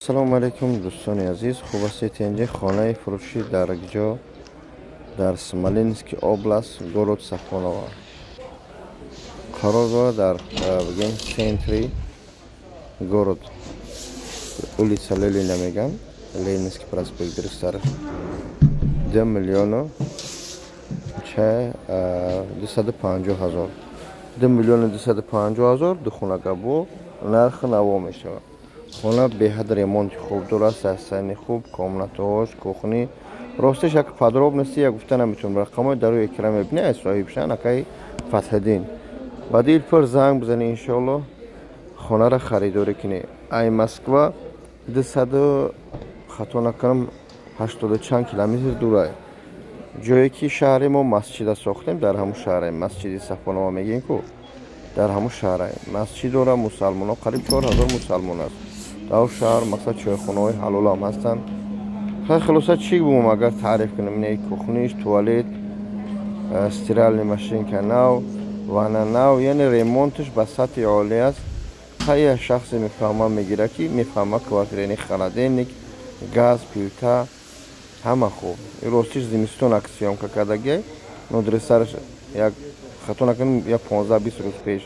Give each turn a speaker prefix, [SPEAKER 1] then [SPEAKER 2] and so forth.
[SPEAKER 1] Ассалому алайкум, дӯстони азиз, хуб ҳастед? Инҷа хонаи фурӯшӣ дар ҷо дар Смоленский область, город Сафоново қарор дорад, дар бигем центри город, улица Ленина меган, Ленинский проспект дурусттараш. 2 миллиону ча 250 ҳазор, 2 миллиону 250 ҳазор, духонага бо нархи наво мешавад. Хона беҳад ремонти хуб дорад, состояние хуб, комнатаҳош, кухни. Росташ, як подробности я гуфта наметавонам. Рақамҳои дар рӯи экран мебинӣ, ай соҳибшан акаи Фатҳиддин ба дилпур занг бизанӣ, иншоалло хонара харидорӣ кунӣ. Ай Москва 200, хато накунам, ҳаштоду чанд километр дурай. Ҷое ки шаҳри мо масҷида сохтем, дар ҳамун шаҳре, масҷиди Сафонова мегӯем ку, дар ҳамун шаҳре масҷид дора. Мусалмонҳо қариб 4000 мусалмон аст дар он шаҳр. Мақсад, чойхонаҳои ҳалолам ҳастанд. Хай, хулоса, чӣ бумам, агар таъриф кунем, ин кухниш, туалет, стиральный машинка нав, ванна нав, яъне ремонташ ба сатҳи олӣ аст. Хай, як шахсе мефаҳма, мегира, ки мефаҳма квартира, яъне холодильник, газ, плита, ҳама хуб. Ростиш, зимистон ак съёмка кардагиай, но дурусттараш, як хато накунам, як 15-20 рӯз пеш.